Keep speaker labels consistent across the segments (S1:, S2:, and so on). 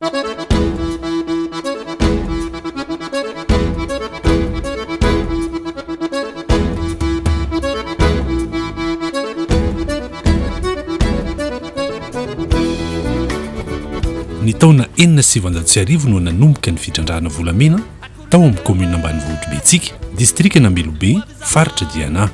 S1: Ny taona 1906 no nanomboka ny fitrandrahana volamena tao amin'ny kaominina ambanivohitr'i Betsiaka, distrikan'Ambilobe, faritra Diana.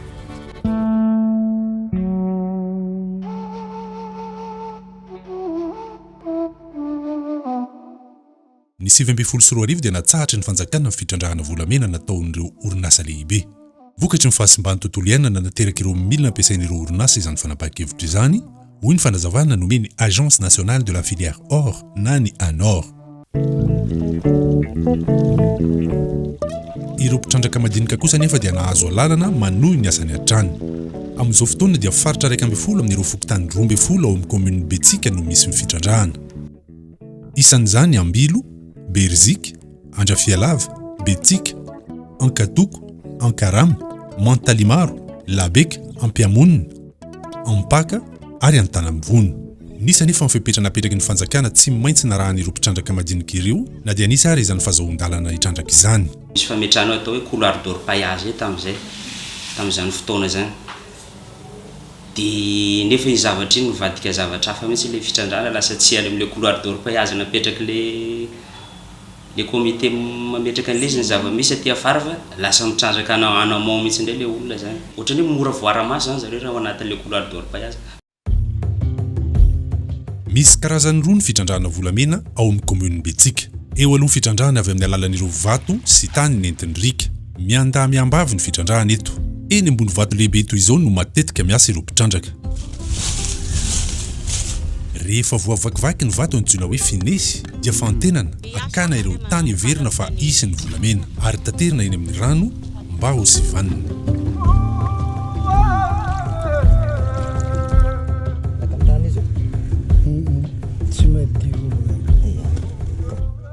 S1: Ny 2019 dia natsahatry ny fanjakana ny fitrandrahana volamena nataon'ireo orinasa lehibe. Vokatry ny fahasimban'ny tontolo iainana naterak'ireo milina ampiasain'ireo orinasa izany fanapahan-kevitra izany, hoy ny fanazavana nomen'ny Agence Nationale de la Filière Or na ny ANOR. Ireo mpitrandraka madinika kosa anefa dia nahazo alalana manohy ny asany hatrany. Amin'izao fotoana dia faritra 11 amin'ireo fokontany 12 ao amin'ny kaominin'i Betsiaka no misy ny fitrandrahana. Isan'izany Ambilo, Beriziky, Andrafialava, Betsiaka, Ankadoko, Ankarama, Mantalimaro, Labeka, Ampiamonina, Ampaka ary Antanamivono. Nisy anefa ny fepetra napetraky ny fanjakana tsy maintsy narahan'ireo mpitrandraka madinika ireo na dia nisy ary izany fazahoan-dalana hitrandraka izany.
S2: Nisy fametrahana atao hoe couloir d'orpaillage zay tamin'izay, tamin'izany fotoana izany. Dia nefa iny zavatra iny nivadika zavatra hafa mihitsy ilay fitrandrahana, lasa tsy any amin'ilay couloir d'orpaillage napetrak'ilay le comité mametraka an'ilay izy ny zava-misy aty afara fa lasa mitrandraka en en amont mihitsy indray ilay olona izany. Ohatran'ny hoe mora voara-maso izany zareo raha ao anatin'ilay couloir d'orpaillage.
S1: Misy karazany roa ny fitrandrahana volamena ao amin'ny kaominin'i Betsiaka. Eo aloha ny fitrandrahana avy amin'ny alalan'ireo vato sy tany nentin'ny riaka. Miandahy miambavy ny fitrandrahana eto. Eny ambony vato lehibe toy izao no matetika miasa ireo mpitrandraka. Rehefa voavakivaky ny vato antsoina hoe finesy dia fantenana hakana ireo tany heverina fa hisy ny volamena ary taterina eny amin'ny rano mba ho sivanina.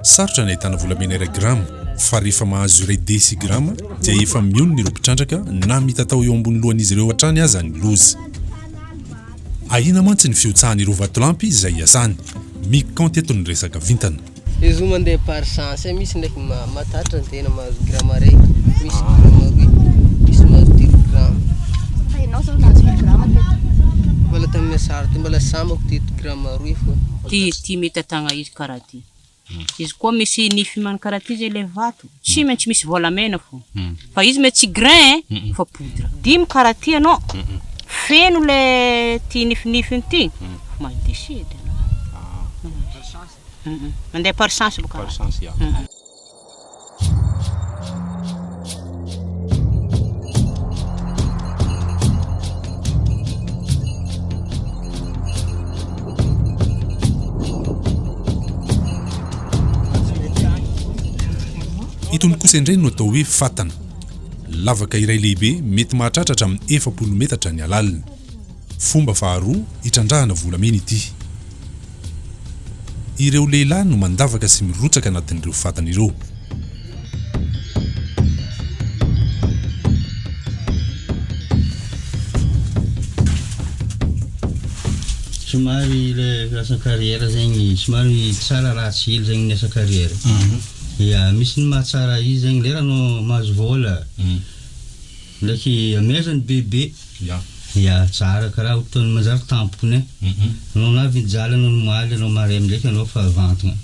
S1: Sarotra ny ahitana volamena iray grama fa rehefa mahazo iray desigrama dia efa mionona ireo mpitrandraka na mitatao eo ambony lohan'izy ireo hatrany aza ny loza. Ahiana mantsy ny fihotsahan'ireo vatolampy izay iasany. Mikaonty eto ny resaka vintana.
S3: Izy io mandeha par chance, misy ndraiky mahatratra ny tena mahazo gramme araiky, misy gramme roy, misy mahazo telo gramme.
S4: Fa ianao zao nahazo firy gramme teto?
S3: Mbola tamin'ny asara ty mbola sambako teto gramme roy fô.
S5: Ty ty mety atagna izy karaha ty. Izy koa misy nify man karaha ty zay le vato, tsy maintsy misy volamena fô. Fa izy mety tsy grain fa poudre. Dimy karaha ty anao, feno le ty nifinifiny ty, mahazo déchet edy anao. Mandeha par chance boka.
S1: Par chance ya. Itony kosa indray no atao hoe fatana. Lavaka iray lehibe mety mahatratra hatramin'ny 40 metatra ny halaliny. Fomba faharoa hitrandrahana volamena ity. Ireo lehilahy no mandavaka sy mirotsaka anatin'ireo fatana ireo.
S6: Somary le asa carrière zegny somary tsara ratsy hely zegny ny asa carrière. Ya misy ny mahatsara izy zegny lera anao mahazo vôla ndraiky amezany bebe. Ya tsara karaha ohatran'ny manjary tampony e. Anao navy nijaly anao nomaly anao maraina ndraiky anao fa vantagna.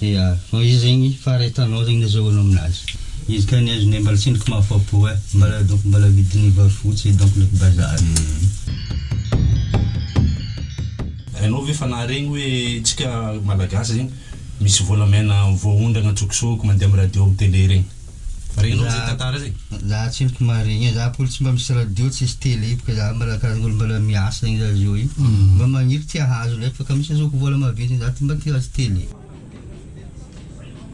S6: Ya, fa izy zegny faharetanao zegny nazahoanao aminazy. Izy ka ny azonay mbala tsendriky mahafapo e, mbala donc mbala vidiny vary fotsy donc ndraiky bazary.
S1: Hainao ve fa naharegny hoe tsika malagasy zegny misy volamena voaondragna antsokosoko mandeha am radio am tele regny? Fa regninao zay tantara zay?
S6: Za tsendriky maharegny e, za polo tsy mba misy radio tsisy tele boka za mbala karazagna olo mbala miasa zegny za zao io, mba magniry te hahazo ndraiky fa ka misy azahoako vola maventy za mba te hahazo tele.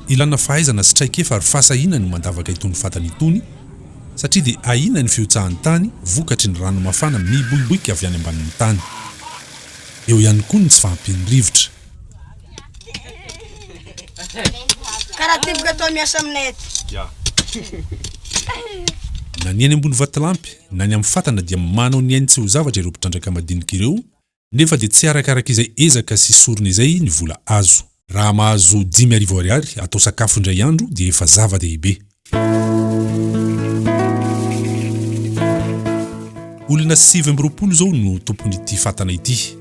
S1: Ilana fahaizana sy traikefa ary fahasahiana ny mandavaka itony fatana itony satria dia ahiana ny fihotsahan'ny tany vokatry ny rano mafana miboiboika avy any ambanin'ny tany. Eo ihany koa ny tsy fahampian'ny rivotra.
S7: Karaha ty boka atao miasa aminay aty.
S1: Na ny eny ambony vatolampy na ny amin'ny fatana dia manao ny ainy tsy ho zavatra ireo mpitrandraka madinika ireo nefa dia tsy arakaraka izay ezaka sy sorona izay ny vola azo. Raha mahazo 5000 ariary atao sakafo indray andro dia efa zava-dehibe. Olona 29 izao no tompon'ity fatana ity.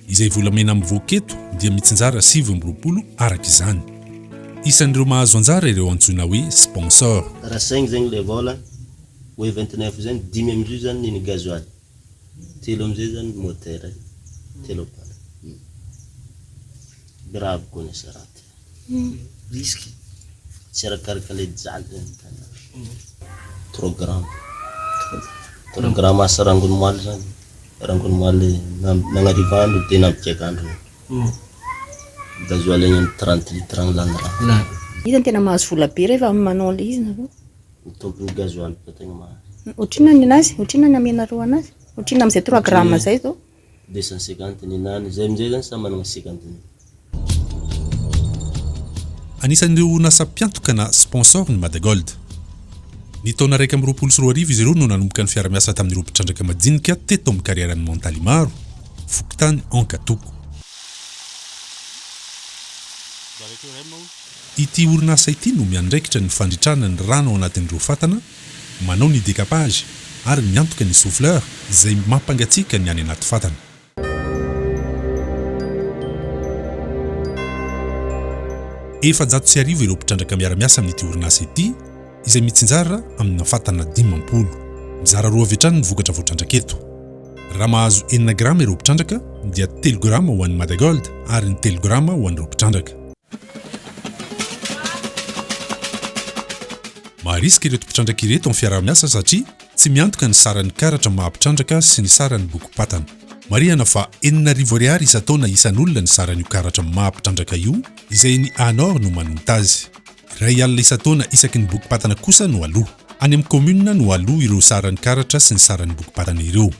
S1: Izay volamena mivoaka eto dia mitsinjara 29 araka izany. Isan'ireo mahazo anjara ireo antsoina hoe sponsor.
S8: Raha saigny zegny le vôla, hoe 29 zegny, dimy amizio zany niny gasoil, telo amizay zany moteur, telo am-pala. Grave koa ny asa raty. Risque, tsy arakaraka le jaly zany tany. Trois grammes, trois grammes asa rangony moaly zany, rangony moaly nagnarivo andro de nampikiaka andro. Gasoil agny amin'ny 30 litres agny lany raha.
S4: Iza no tena mahazo vola be rehefa manao an'ilay izy nareo?
S8: Ny tompon'ny gasoil koa tegna mahazo.
S4: Ohatrinona ny anazy? Ohatrinona ny amenareo anazy? Ohatrinona amin'izay trois grammes izay izao?
S8: 250 ninany, zay amizay zany samy managna 50 mille.
S1: Anisan'ireo orinasa mpiantoka na sponsor ny Madagold. Ny taona 2021 izy ireo no nanomboka ny fiara-miasa tamin'ireo mpitrandraka madinika teto amin'ny karieran'i Montalimaro, fokontany Ankatoko. Ity orinasa ity no miandraikitra ny fandritrana ny rano ao anatin'ireo fatana, manao ny décapage ary miantoka ny souffleur izay mampangatsiaka ny any anaty fatana. 1400 ireo mpitrandraka miara-miasa amin'ity orinasa ity izay mitsinjara amina fatana 50. Mizara roa avy hatrany ny vokatra voatrandraka eto. Raha mahazo enina grama ireo mpitrandraka dia telo grama ho an'ny Madagold ary ny telo grama ho an'ireo mpitrandraka. Maharisika ireto mpitrandraka ireto amin'ny fiaraha-miasa satria tsy miantoka ny saran'ny karatra maha mpitrandraka sy ny saran'ny bokim-patana. Marihana fa 6000 ariary isan-taona isan'olona ny saran'io karatra maha mpitrandraka io izay ny ANOR no manonta azy. 1000 isan-taona isaky ny bokim-patana kosa no aloa. Any amin'ny kaominina no aloa ireo saran'ny karatra sy ny saran'ny bokim-patana ireo.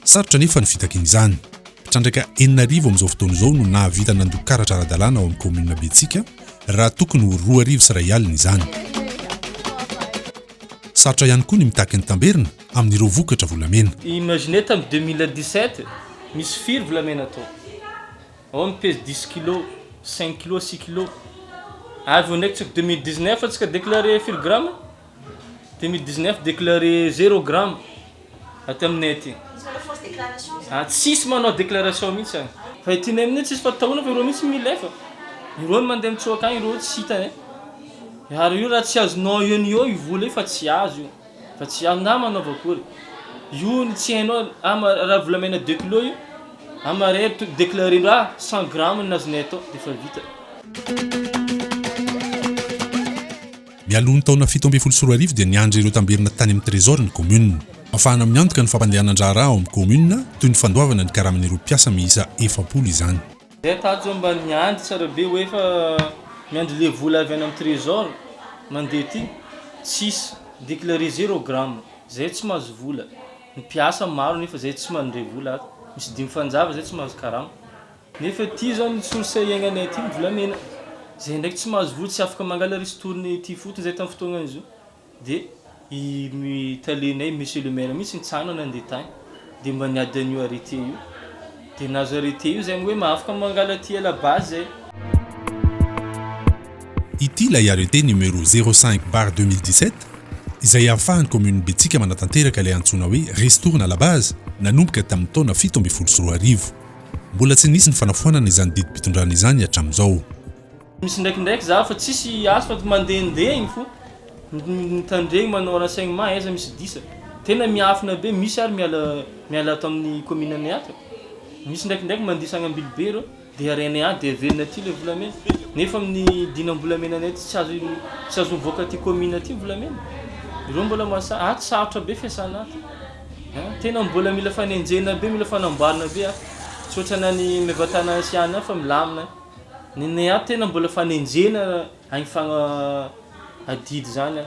S1: Sarotra anefa ny fitakiana izany. Mpitrandraka 6000 amin'izao fotoana izao no nahavita nandoa karatra ara-dalàna ao amin'ny kaominina Betsika raha tokony ho 1002 izany. Sarotra ihany koa ny mitaky ny tamberina amin'ireo vokatra volamena.
S9: Imaginez tamin'ny 2017 misy firy volamena tao? Ao mipèse dix kilos, cinq kilos, six kilos. Avy eo ndraiky tsika 2019 antsika déclaré firy gramme? 2019 déclaré zéro gramme aty aminay aty. Ah, tsisy manao déclaration mihitsy agny. Fa ety aminay tsisy fahatahorana fa ireo mihitsy milefa. Ireo no mandeha mitsoaka agny, ireo tsy hitanay. Ary io raha tsy azonao eo no eo io vola io fa tsy azo io. Fa tsy azo na manaova akory. Io ny tsy hainao ama raha volamena deux kilos io ama re déclarer ah 100 grammes ny azonay atao dia efa vita.
S1: Mialoha ny taona 2017 dia niandry ireo tamberina tany amin'ny Trésor ny kaominina. Ahafahana miantoka ny fampandehanan-draharaha ao amin'ny kaominina toy ny fandoavana ny karaman'ireo mpiasa miisa 40 izany.
S9: Zay tato zao mba niandry tsara be hoe fa miandry le vola avy any am trésor mandeha ty tsisy déclaré zéro gramme zay tsy mahazo vola ny mpiasa maro nefa zay tsy mandray vola ato misy dimy fanjava zay tsy mahazo karama nefa ty zao ny source iaignanay ty ny volamena zay ndraiky tsy mahazo vola tsy afaka mangala ristourne ty fotony zay tam fotoagnan'izo. Dia i talenay monsieur le maire mihitsy nitsangana nandeha tany dia mba niady an'io arrêté io. Dia nahazo arrêté io zay hoe afaka mangala aty à la base zay.
S1: Ity ilay arrêté numéro zéro cinq barre 2017 izay ahafahan'ny commune Betsika manatanteraka ilay antsoina hoe ristourne à la base nanomboka tamin'ny taona 2017. Mbola tsy nisy ny fanafoanana izany didim-pitondrana izany hatramin'izao.
S9: Misy ndraikindraiky za fa tsisy asa fa mandehandeha igny fo mitandregny manao renseignement aiza misy disa tena miafina be misy ary miala miala ato amin'ny commune anay ato misy ndraikindraiky mandisa agny Ambilobe reo de arenay agny de averina aty le volamena nefa amin'ny dinam-bolamena anay aty tsy azo tsy azo mivoaka aty commune aty volamena ireo mbola masa ato sarotra be fiasana ato an tena mbola mila fanenjehana be mila fanamboarana be ato tsy ohatran'ny any Maevatanana sy any fa milamina. Nenay ato tena mbola fanenjehana agny fagna adidy zany a.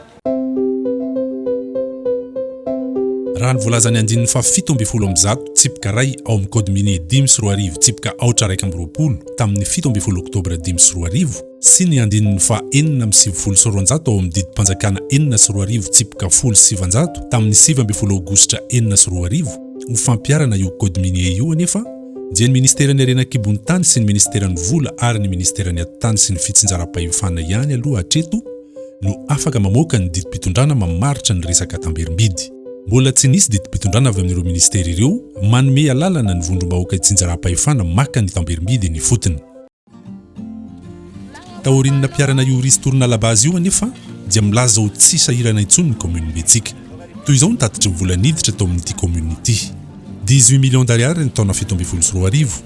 S1: Raha ny voalazan'ny andininy faha 117 tsipika iray ao amin'ny Code minier 2005 tsipika aotra 21 tamin'ny 17 oktobra 2005 sy ny andininy faha 296 ao amin'ny didim-panjakana 2006 tsipika 910 tamin'ny 19 aogositra 2006 ho fampiharana io Code minier io anefa. dia ny Ministeran'ny Harena an-kibon'ny tany sy ny Ministeran'ny Vola ary ny Ministeran'ny Atitany sy ny Fitsinjaram-pahefana ihany aloha hatreto no afaka mamoaka ny didim-pitondrana mamaritra ny resaka tamberim-bidy. Mbola tsy nisy didim-pitondrana avy amin'ireo minisitera ireo manome alalana ny vondrom-bahoaka itsinjaram-pahefana maka ny tamberim-bidy eny ifotony. Taorian'ny nampiharana io ristourne à la base io anefa dia milaza ho tsy sahirana intsony ny kaominin'i Betsiaka. Toy izao ny tatitry ny vola niditra tao amin'ity kaominina ity, 18 millions d'ariary ny taona 2017,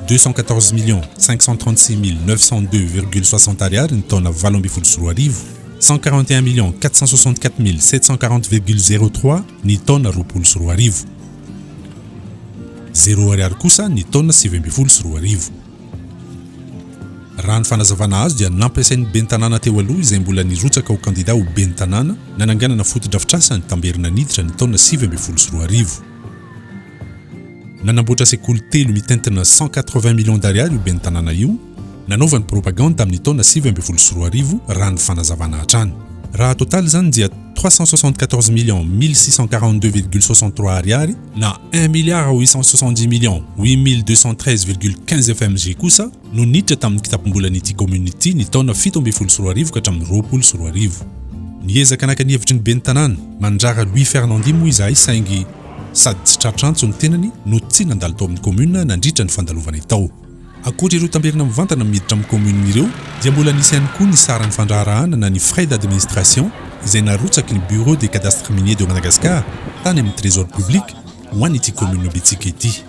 S1: 214 millions 536 mille 902,60 ariary ny taona 2018, 141 millions 464 mille 740,03 ny taona 2020. Zéro ariary kosa ny taona 2019. Raha ny fanazavana azo dia nampiasain'ny ben'ny tanàna teo aloha izay mbola nirotsaka ho kandida ho ben'ny tanàna nananganana fotodrafitrasa ny tamberina niditra ny taona 2019. Nanamboatra sekoly telo mitentina 180 millions d'ariary io ben'ny tanàna io nanaovany propagande tamin'ny taona 2019 raha ny fanazavana hatrany. Raha totaly izany dia 374 millions 1642,63 ariary na un milliard 870 millions 8213,15 fmg kosa no niditra tamin'ny kitapom-bolan'ity commune ity ny taona 2017 ka hatramin'ny 2020. Niezaka naka ny hevitry ny ben'ny tanàna, Mandrara Louis Fernandi moa izahay saingy sady tsy tratra antso ny tenany no tsy nandalo tao amin'ny commune nandritra ny fandalovanay tao. Ankoatra ireo tamberina mivantana miditra amin'ny commune ireo dia mbola nisy ihany koa ny saran'ny fandraharahana na ny frais d'administration izay narotsaky ny Bureau des cadastres miniers de Madagascar tany amin'ny Trésor public ho an'ity commune Betsika ity.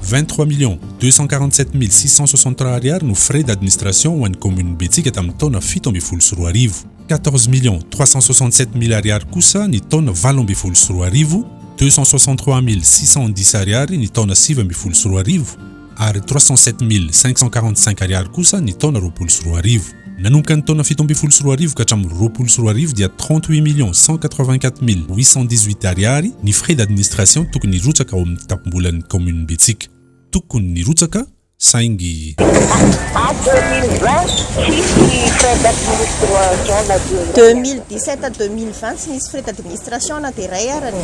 S1: 23 millions 247 mille 663 ariary no frais d'administration ho an'ny commune Betsika tamin'ny taona 2017. 14 millions 367 mille ariary kosa ny taona 2018, 263 mille 610 ariary ny taona 2019 ary 307 mille 545 ariary kosa ny taona 2020. Nanomboka ny taona 2017 ka hatramin'ny 2020 dia 38 millions 184 mille 818 ariary ny frais d'administration tokony hirotsaka ao amin'ny kitapom-bolan'ny kaominin'i Betsika. Tokony nirotsaka saingy.
S10: En 2020 tsisy frais d'administration na dia iray.
S4: 2017 à 2020 tsy nisy frais d'administration na dia iray arany.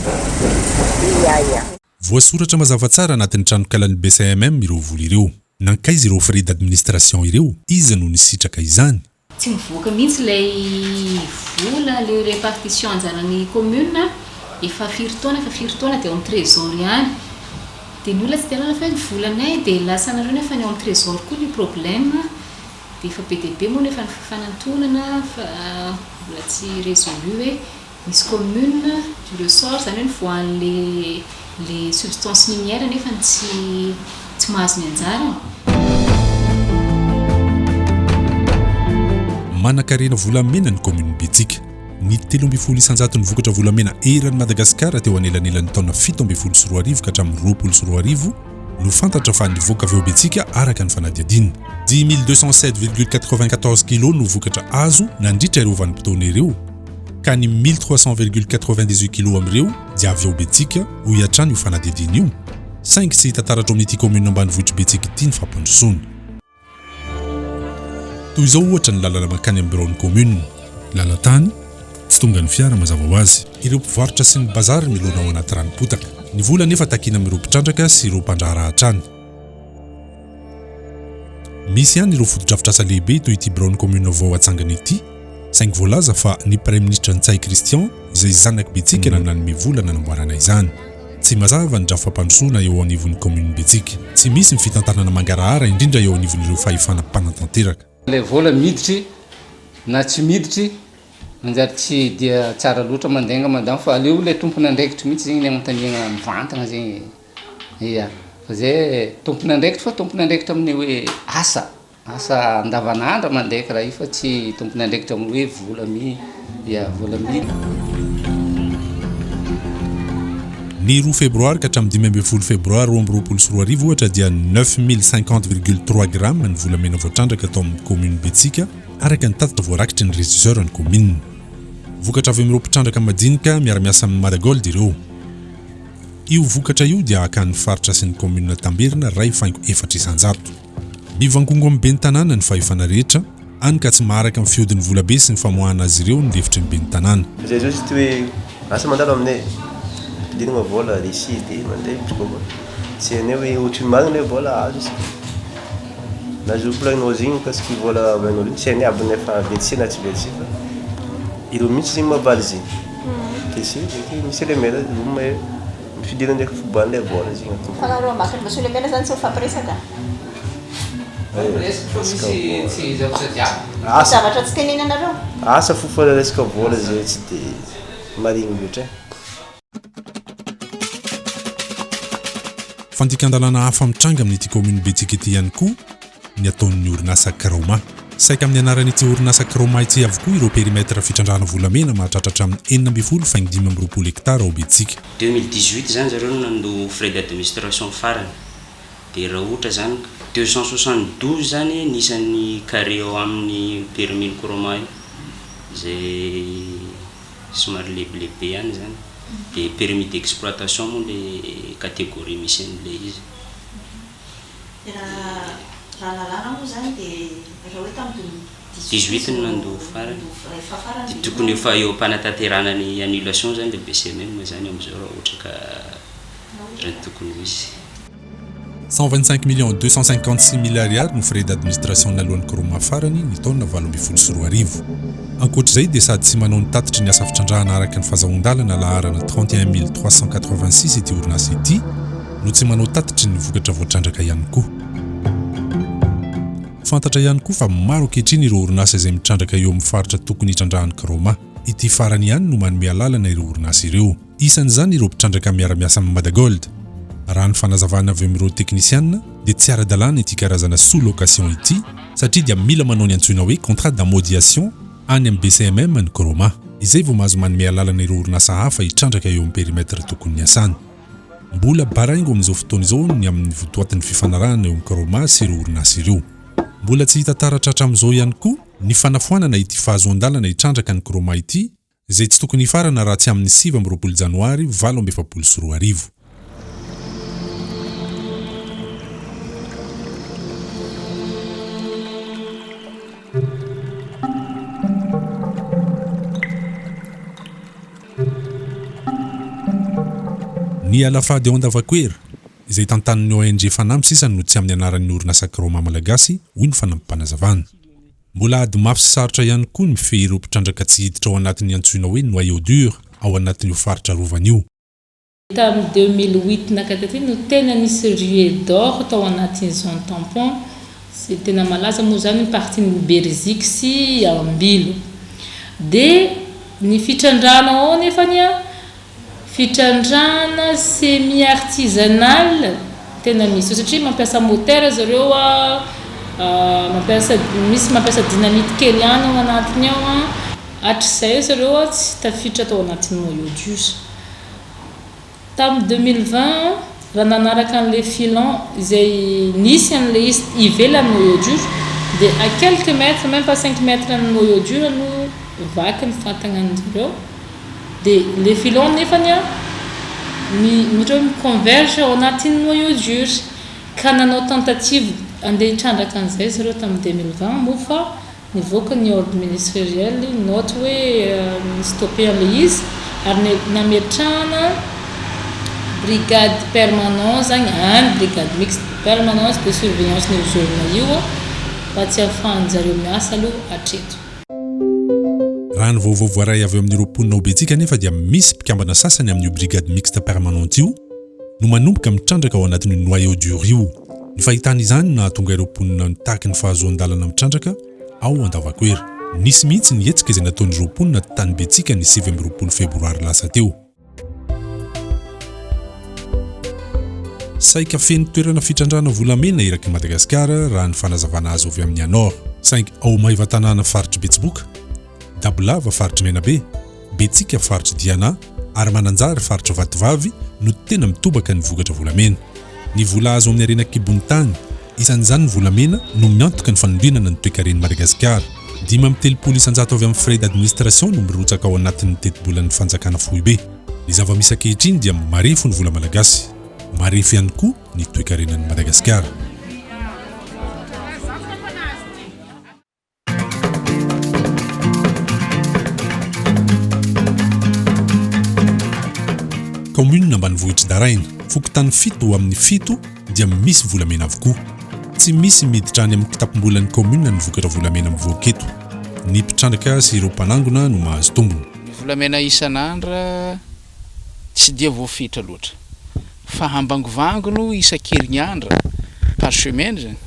S10: Ia ia.
S1: Voasoratra mazava tsara anatin'ny tranonkalan'ny BCMM ireo vola ireo. Nankaiza ireo frais d'administration ireo? Iza no nisitraka izany?
S11: Tsy mivoaka mihitsy ilay vola, ilay répartition anjaran'ny commune efa firy taona efa firy taona dia ao amin'ny trésor ihany. Dia ny olona tsy te hahalala fa hoe ny volanay dia lasanareo nefa ny ao amin'ny trésor koa ny problème. Dia efa be dia be moa no efa nifanantonana fa mbola tsy résolu hoe misy commune du ressort izany hoe nivoahan'ilay ilay substance minière nefa tsy tsy mahazo ny anjarany.
S1: Manankarena volamena ny kaominin'i Betsika. Ny 13 isan-jaton'ny vokatra volamena eran'i Madagasikara teo anelanelan'ny taona 2017 ka hatramin'ny 2020 no fantatra fa nivoaka avy ao Betsika araka ny fanadihadiana. 5207,94 kilos no vokatra azo nandritra ireo vanim-potoana ireo ka ny 1300,98 kilos amin'ireo dia avy ao Betsika, hoy hatrany io fanadihadiana io, saingy tsy hita taratra ao amin'ity kaominina ambanivohitr'i Betsika ity ny fampandrosoana. Toy izao ohatra ny lalana mankany amin'ny biraon'ny kaominina, lalan-tany, tsy tongan'ny fiara mazava ho azy. Ireo mpivarotra sy ny bazary milona ao anaty ranom-potaka. Ny vola anefa takiana amin'ireo mpitrandraka sy ireo mpandraharaha hatrany. Misy ihany ireo fotodrafitrasa lehibe toy ity biraon'ny commune vao hatsangana ity, saingy voalaza fa ny Praiminisitra Ntsay Christian izay zanak'i Betsika no nanome vola nanamboarana izany. Tsy mazava ny drafi-pampandrosoana eo anivon'ny commune Betsika. Tsy misy ny fitantanana mangarahara indrindra eo anivon'ireo fahefana mpanatanteraka.
S12: Ilay vola miditry na tsy miditry manjary tsy dia tsara loatra mandainga madame fa aleo ilay tompon'andraikitry mihitsy zegny ny anontaniana mivantagna zegny e. Ia, fa zay tompon'andraikitra fa tompon'andraikitra amin'ny hoe asa, asa andavanandro mandeha karaha io fa tsy tompon'andraikitra amin'ny hoe vola mi, ia vola mi.
S1: Ny roa febroary ka hatramin'ny 15 febroary 2022 ohatra dia 9050,3 grammes ny volamena voatrandraka tao amin'ny kaominina Betsika araka ny tatitra voarakitry ny régisseur ny kaominina. Vokatra avy amin'ireo mpitrandraka madinika miara-miasa amin'ny Madagold ireo. Io vokatra io dia hakan'ny faritra sy ny kaominina tamberina 1.4%. Mivangongo amin'ny ben'ny tanàna ny fahefana rehetra, hany ka tsy maharaka ny fihodin'ny volabe sy ny famoahana azy ireo ny lefitry ny ben'ny tanàna.
S13: Zay zao izy ty hoe asa mandalo aminay e. Ampidirigna vôla Russie de mandeha midrikôba. Tsy hainay hoe ohatry ny marina hoe vôla azo izy. Na zo volagninao zegny mikasiky vôla alainao igny tsy hainay aby na efa versé na tsy versé fa ireo mihitsy zegny mamaly zegny. De sy mety misy le maire ro mahay ny fidirana ndraiky fiboahan'ilay vôla zegny atao.
S4: Fa nareo ambakany Monsieur le maire zany tsy mifampiresaka?
S12: Mifampiresaka fa misy tsy zavatra jiaby.
S4: Misy zavatra tsy teneninareo?
S13: Asa fo fa resaka vôla zay tsy de marigny loatra e.
S1: Fandikan-dalàna hafa mitranga amin'ity kaominina Betsiky ity ihany koa ny ataon'ny orinasa Kraoma. Saika amin'ny anaran'ity orinasa Kraoma ity avokoa ireo périmètre fitrandrahana volamena mahatratra hatramin'ny 16 faingo 25 hektara ao Betsiky.
S2: 2018 zany zareo no nandoa frais d'administration farany de raha ohatra zany 272 zany ny isan'ny carré ao amin'ny permis ny Kraoma io izay somary lehibilehibe ihany zany de permis d'exploitation moa le catégorie misy an'le izy.
S4: Raha raha lalàna moa zany de raha hoe tamin'ny
S2: 18 no nandoa farany de tokony efa eo am-panatanterahana ny annulation zany le BCMM zany amin'izao raha ohatra ka raha ny tokony ho izy.
S1: 125 millions 256 mille ariary no frais d'administration naloan'ny Kraoma farany ny taona 2018. Ankoatra izay dia sady tsy manao ny tatitry ny asa fitrandrahana araka ny fazahoan-dalana laharana 31386 ity orinasa ity no tsy manao tatitry ny vokatra voatrandraka ihany koa. Fantatra ihany koa fa maro ankehitriny ireo orinasa izay mitrandraka eo amin'ny faritra tokony hitrandrahan'ny Kraoma. Ity farany ihany no manome alalana ireo orinasa ireo. Isan'izany ireo mpitrandraka miara-miasa amin'ny Madagold. Raha ny fanazavana avy amin'ireo teknisiana dia tsy ara-dalàna ity karazana sous location ity satria dia mila manao ny antsoina hoe contrat d'amodiation any amin'ny BCMM ny Kraoma. Izay vao mahazo manome alalana ireo orinasa hafa hitrandraka eo amin'ny périmètre tokony niasany. Mbola baraingo amin'izao fotoana izao ny amin'ny votoatin'ny fifanarahana eo amin'ny Kraoma sy ireo orinasa ireo. Mbola tsy hita taratra hatramin'izao ihany koa ny fanafoanana ity fahazoan-dalana hitrandraka ny Kraoma ity izay tsy tokony hifarana raha tsy amin'ny 29 janoary 2048. Ny alafady ao Andavakoera, izay tantanin'ny ONG Fanamby sisa no tsy amin'ny anaran'ny orinasa Kraoma Malagasy, hoy ny fanampim-panazavana. Mbola ady mafy sy sarotra ihany koa ny mifehy ireo mpitrandraka tsy hiditra ao anatin'ny antsoina hoe noyau dur ao anatin'io faritra arovana io.
S11: Tamin'ny 2008 naka taty no tena nisy ruée d'or tao anatin'ny zone tampon, izay tena malaza moa izany ny partie-n'i Beriziky sy Ambilo. Dia ny fitrandrahana ao nefany an, Fitrandrahana semi artisanal tena misy eo satria mampiasa moteur zareo a, mampiasa misy mampiasa dynamite kely ihany ao anatiny ao an, hatrizay zareo a tsy tafiditra tao anatin'ny noyau dur. Tamin'ny 2020 raha nanaraka an'ilay filon izay nisy an'ilay izy ivelan'ny noyau dur dia à quelques mètres même pas cinq mètres an'ny noyau dur no vaky ny fantagnan-jareo. Dia le filon nefany an, mi ohatra hoe mi-converge ao anatin'ny noyau dur. Ka nanao tentative andeha hitrandraka an'izay zareo tamin'ny 2020 moa fa nivoaka ny ordre ministeriel note hoe mi-stopper an'ilay izy ary nametrahana brigade permanent zany any, brigade mixte permanence de surveillance n'io zone io mba tsy ahafahan-jareo miasa aloha hatreto.
S1: Raha ny vaovao voaray avy amin'ireo mponina ao Betsiky anefa dia misy mpikambana sasany amin'io brigade mixte permanente io no manomboka mitrandraka ao anatin'io noyau dur io. Ny fahitana izany no nahatonga ireo mponina nitaky ny fahazoan-dalana mitrandraka ao Andavakoera. Nisy mihitsy ny hetsika izay nataon'ireo mponina tany Betsiky ny 29 febroary lasa teo. Saika feno toerana fitrandrahana volamena erak'i Madagasikara raha ny fanazavana azo avy amin'ny ANOR. Saingy ao Maevatanàna faritr'i Betsiboka, Dabolava faritr'i Menabe, Betsika faritr'i Diana ary Mananjary faritr'i Vatovavy no tena mitobaka ny vokatra volamena. Ny vola azo amin'ny harena an-kibon'ny tany, isan'izany ny volamena, no miantoka ny fanodinana ny toekaren'i Madagasikara. 35% avy amin'ny frais d'administration no mirotsaka ao anatin'ny tetibolan'ny fanjakana foibe. Ny zava-misy ankehitriny dia marefo ny vola malagasy. Marefo ihany koa ny toekarenan'i Madagasikara. Kaominina ambanivohitr'i Daraina, fokontany fito amin'ny fito dia misy volamena avokoa. Tsy misy miditra any amin'ny kitapom-bolan'ny kaominina ny vokatra volamena mivoaka eto. Ny mpitrandraka sy ireo mpanangona no mahazo tombony.
S12: Ny volamena isan'andra tsy dia voafetra loatra fa ambangovango no isan-kerignandra, par semaine zany,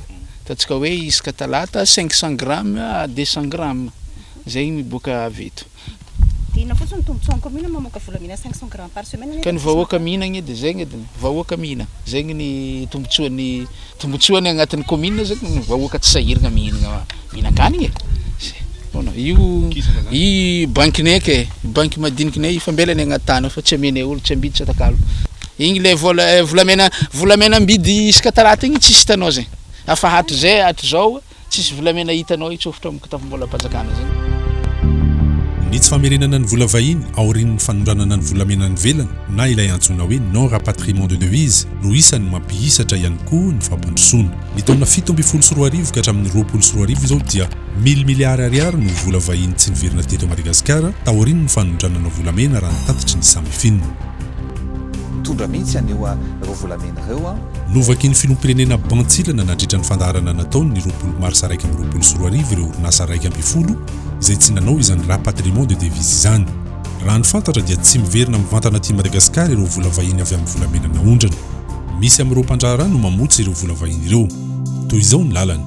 S12: ataontsika hoe isaka talata 500 grammes à 200 grammes zay miboaka avy eto.
S4: Dia inona fotsiny ny tombotsoan'ny commune mamoaka volamena 500 grammes par semaine nefa
S12: Ka ny
S4: tsisy
S12: vahoaka
S4: mampandroso?
S12: mihinagna edy zegny edy, vahoaka mihina, zegny ny tombotsoan'ny tombotsoany agnatin'ny commune zegny ny vahoaka tsy sahiragna mihinagna mihinan-kanigny e, zay foana, io i bankinay ke, banky madinikinay io fa ambelany agnaty tany ao fa tsy amenay olo, tsy ambidy tsy atakalo, igny le vola volamena volamena ambidy isaka talata igny tsisy hitanao zegny, afa hatrizay hatrizao. Tsisy volamena hitanao hitsofotra amin'ny kitapom-bolam-panjakana zany.
S1: Ny tsy famerenana ny vola vahiny aorian'ny fanondranana ny volamena any ivelany na ilay antsoina hoe non rapatriement de devise no isan'ny mampihisatra ihany koa ny fampandrosoana. Ny taona 2017 ka hatramin'ny 2020 izao dia mille milliards ariary no vola vahiny tsy niverina teto Madagasikara taorian'ny fanondranana volamena raha ny tatitry ny Samifin.
S14: Mitondra mihitsy an'io ireo volamena ireo an.
S1: Novakian'ny filoham-pirenena bantsilana nandritra ny fandaharana nataony ny 20 marsa 2021 ireo orinasa 11 izay tsy nanao izany rapatriement de devise izany. Raha ny fantatra dia tsy miverina mivantana aty Madagasikara ireo vola vahiny avy amin'ny volamena naondrana. Misy amin'ireo mpandraharaha no mamotsy ireo vola vahiny ireo. Toy izao ny lalana.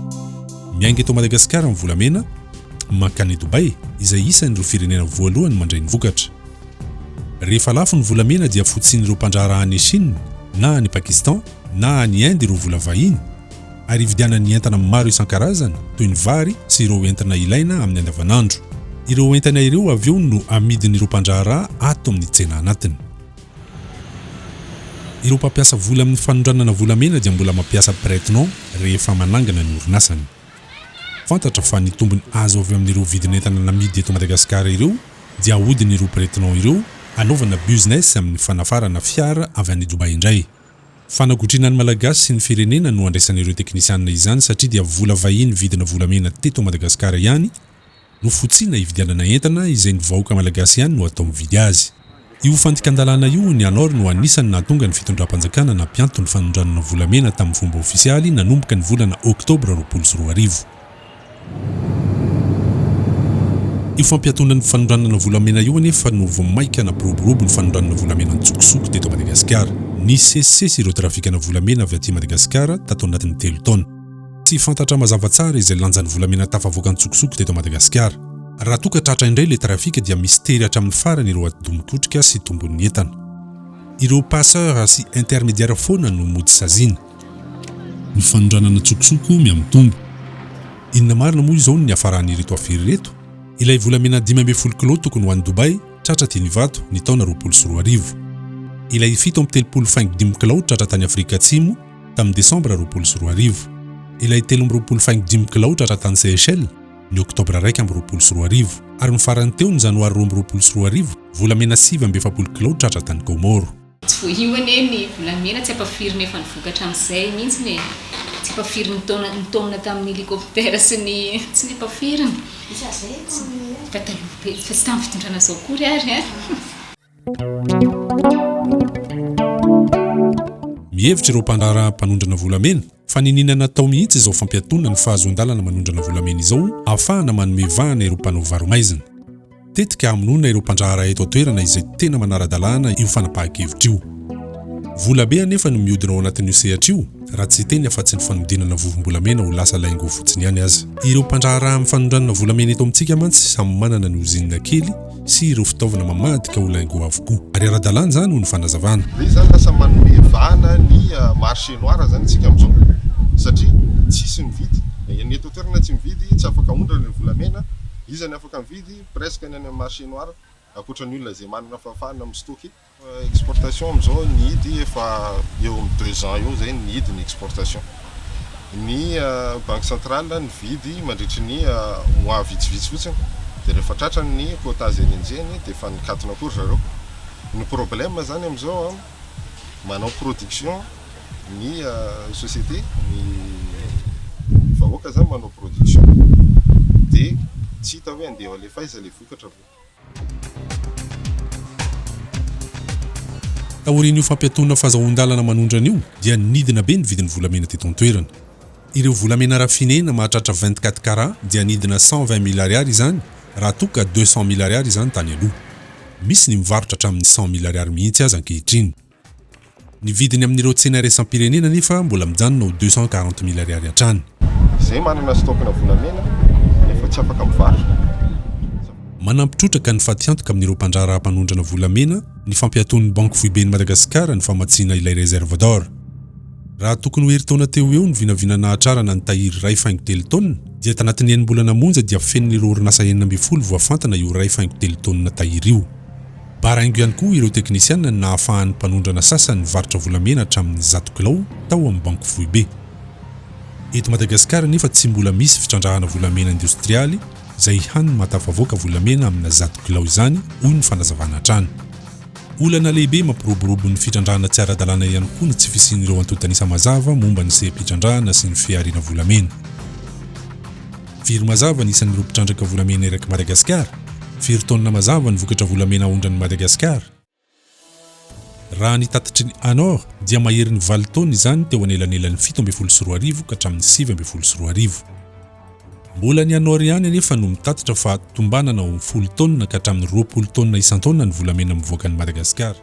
S1: Miainga eto Madagasikara ny volamena, mankany Dubaï, izay isan'ireo firenena voalohany mandray ny vokatra. Rehefa lafo ny volamena dia fotsian'ireo mpandraharaha any Chine na any Pakistan na any Inde ireo vola vahiny ary ividianany entana maro isan-karazany toy ny vary sy ireo entana ilaina amin'ny andavanandro. Ireo entana ireo avy eo no amidin'ireo mpandraharaha ato amin'ny tsena anatiny. Ireo mpampiasa vola amin'ny fanondranana volamena dia mbola mampiasa prête-nom rehefa manangana ny orinasany. Fantatra fa ny tombony azo avy amin'ireo vidin'entana namidy eto Madagasikara ireo dia ahodin'ireo prête-nom ireo hanaovana business amin'ny fanafarana fiara avy any Dubaï indray. Fanagotriana ny Malagasy sy ny firenena no andraisan'ireo teknisianina izany satria dia vola vahiny vidina volamena teto Madagasikara ihany no fotsiana hividianana entana izay ny vahoaka Malagasy ihany no atao mividy azy. Io fandikan-dalàna io ny ANOR no anisan'ny nahatonga ny fitondram-panjakana nampianto ny fanondranana volamena tamin'ny fomba ofisialy nanomboka ny volana oktobra 2020. Io fampiatoana ny fanondranana volamena io anefa no vao mainka nampiroborobo ny fanondranana volamena an-tsokosoko teto Madagasikara. Nisesisesy ireo trafikana volamena avy aty Madagasikara tato anatin'ny telo taona. Tsy fantatra mazava tsara izay lanjan'ny volamena tafavoaka an-tsokosoko teto Madagasikara. Raha toa ka tratra indray ilay trafika dia mistery hatramin'ny farany ireo atidoha mikotrika sy tombon'ny entana. Ireo passeurs sy intermédiaires foana no mody saziana. Ny fanondranana an-tsokosoko mihamitombo. Inona marina moa izao ny niafaran'ireto afera ireto? Ilay volamena 15 kilao tokony ho any Dubaï, tratra teny Ivato, ny taona 2020. Ilay 37 faingo dimy kilao tratra tany Afrika Atsimo, tamin'ny desambra 2020. Ilay 23 faingo dimy kilao tratra tany Seychelles, ny oktobra 2021. Ary ny farany teo, ny janoary 2022, volamena 49 kilao tratra tany Kaomoro.
S11: Tsy vao io anie ny volamena, tsy ampafirina efa nivoaka hatramin'izay mihitsy e! Tsy ampafiriny nitaona nitaomina tamin'ny hélicoptère sy ny tsy niampafirina. Efa taloha be, fa tsy tamin'ny fitondrana izao akory ary an!
S1: Mihevitra ireo mpandraharaha mpanondrana volamena fa niniana natao mihitsy izao fampiatoana ny fahazoan-dalana manondrana volamena izao ahafahana manome vahana ireo mpanao varo-maizina. Tetika hamonoana ireo mpandraharaha eto an-toerana izay tena manara-dalàna io fanapahan-kevitra io. Vola be anefa no mihodina ao anatin'io sehatra io, raha tsy hiteny afa-tsy ny fanodinana vovom-bolamena ho lasa lingot fotsiny ihany aza. Ireo mpandraharaha amin'ny fanondranana volamena eto amintsika mantsy samy manana ny ozinina kely sy ireo fitaovana mamadika ho lingot avokoa. Ary ara-dalàna izany hoy ny fanazavana.
S15: Ilay izy izany lasa manome vahana ny marché noir izany isika amin'izao satria tsisy mividy, ny eto an-toerana tsy mividy, tsy afaka aondrana ny volamena, iza ny afaka mividy? Presque ny any amin'ny marché noir ankoatra ny olona izay manana fahafahana mi-stocker. Exportation amin'izao nihidy efa eo amin'ny deux ans eo izay nihidy ny exportation. Ny banque centrale nividy mandritry ny mois vitsivitsy fotsiny dia rehefa tratra ny quota izay nenjehiny dia efa nikatona koa ry zareo. Ny problème izany amin'izao an, manao production ny société, ny vahoaka izany manao production dia tsy hita hoe andeha alefa aiza ilay vokatra avy eo.
S1: Taorian'io fampiatoana fahazahoan-dalana manondrana io dia nidina be ny vidin'ny volamena teto an-toerana. Ireo volamena raffinena mahatratra 24 carats dia nidina 120 mille ariary izany raha toa ka 200 mille ariary izany tany aloha. Misy ny mivarotra hatramin'ny 100 mille ariary mihitsy aza ankehitriny. Ny vidiny amin'ireo tsena iraisam-pirenena anefa mbola mijanona ho 240 mille ariary hatrany.
S15: Izay manana stock-na volamena nefa tsy afaka mivarotra.
S1: Manampy trotraka ny fatiantoka amin'ireo mpandraharaha mpanondrana volamena ny fampiatoan'ny Banky Foiben'i Madagasikara ny famatsiana ilay réserve d'or. Raha tokony ho herintaona teo ho eo ny vinavina nahatrarana ny tahiry iray faingo telo taonina dia tanatin'ny enim-bolana monja dia fenon'ireo orinasa 16 voafantana io iray faingo telo taonina tahiry io. Baraingo ihany koa ireo teknisiana ny nahafahan'ny mpanondrana sasany nivarotra volamena hatramin'ny 100 kilao tao amin'ny Banky Foibe. Eto Madagasikara anefa tsy mbola misy fitrandrahana volamena indostrialy izay hany mahatafavoaka volamena amina 100 kilao izany, hoy ny fanazavana hatrany. Olana lehibe mampiroborobo ny fitrandrahana tsy ara-dalàna ihany koa ny tsy fisian'ireo antontan'isa mazava momba ny seha-pitrandrahana sy ny fihariana volamena. Firy mazava ny isan'ireo mpitrandraka volamena erak'i Madagasikara? Firy taonina mazava ny vokatra volamena aondran'i Madagasikara? Raha ny tatitry ny ANOR dia maherin'ny valo taona izany teo anelanelan'ny 2017 ka hatramin'ny 2019. Mbola ny ANOR ihany anefa no mitatitra fa tombanana ho folo taonina ka hatramin'ny 20 taonina isan-taona ny volamena mivoaka an'i Madagasikara.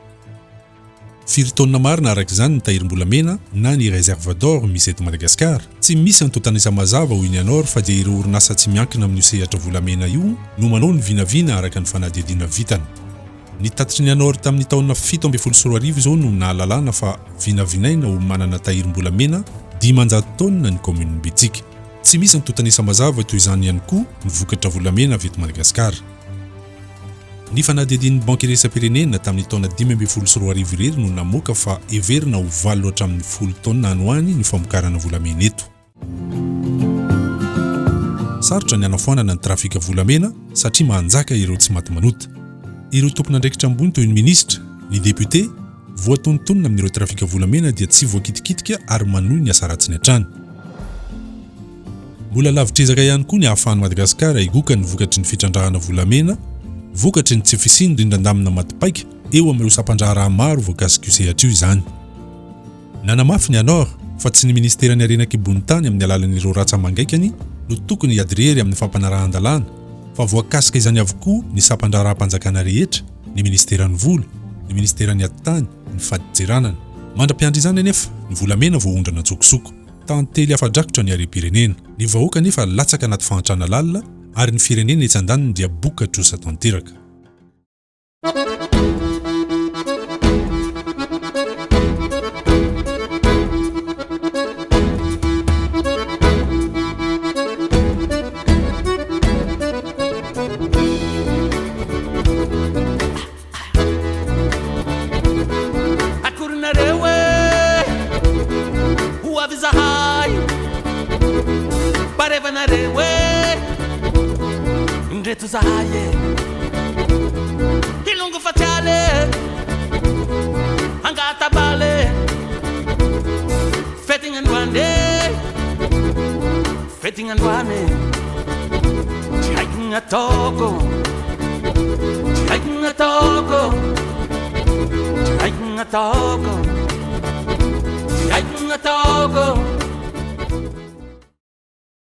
S1: Firy taonina marina araka izany ny tahirim-bolamena na ny réserve d'or misy eto Madagasikara? Tsy misy antontan'isa mazava hoy ny ANOR fa dia ireo orinasa tsy miankina amin'io sehatra volamena io no manao ny vinavina araka ny fanadihadiana vitany. Ny tatitry ny ANOR tamin'ny taona 2017 izao no nahalalana fa vinavinaina ho manana tahirim-bolamena 500 taonina ny kaominin'i Betsiky. Tsy misy antontan'isa mazava toy izany ihany koa ny vokatra volamena avy eto Madagasikara. Ny fanadihadian'ny Banky Iraisam-pirenena tamin'ny taona 2015 irery no namoaka fa heverina ho valo hatramin'ny folo taonina any ho any ny famokarana volamena eto. Sarotra ny hanafoanana ny trafika volamena satria manjaka ireo tsy maty manota. Ireo tompon'andraikitra ambony toy ny minisitra, ny député, voatonontonona amin'ireo trafika volamena dia tsy voakitikitika ary manohy ny asa ratsiny hatrany. Mbola lavitr'ezaka ihany koa ny hahafahan'i Madagasikara higoka ny vokatry ny fitrandrahana volamena vokatry ny tsy fisian'ny rindran-damina maty paika eo amin'ireo sampan-draharaha maro voakasik'io sehatra io izany. Nanamafy ny ANOR fa tsy ny minisiteran'ny Harena an-kibon'ny tany amin'ny alalan'ireo ratsa-mangaikany no tokony hiady irery amin'ny fampanarahan-dalàna fa voakasika izany avokoa ny sampan-draharaham-panjakana rehetra, ny minisiteran'ny Vola, ny minisiteran'ny Atitany, ny Fadintseranana. Mandra-piandry izany anefa, ny volamena voaondrana an-tsokosoko. Tantely afa-drakotra ny harem-pirenena. Ny vahoaka anefa latsaka anaty fahantrana lalina ary ny firenena etsy andaniny dia boka trosa tanteraka.
S16: Akory nareo e, ho avy zahay, Barevanareo e, indreto zahay e, Hilongo fatialy e, Angatabaly e, Fetigny androany e, Fetigny androany e, Tsy haiko ny ataoko, Tsy haiko ny ataoko, Tsy haiko ny ataoko, Tsy haiko ny ataoko.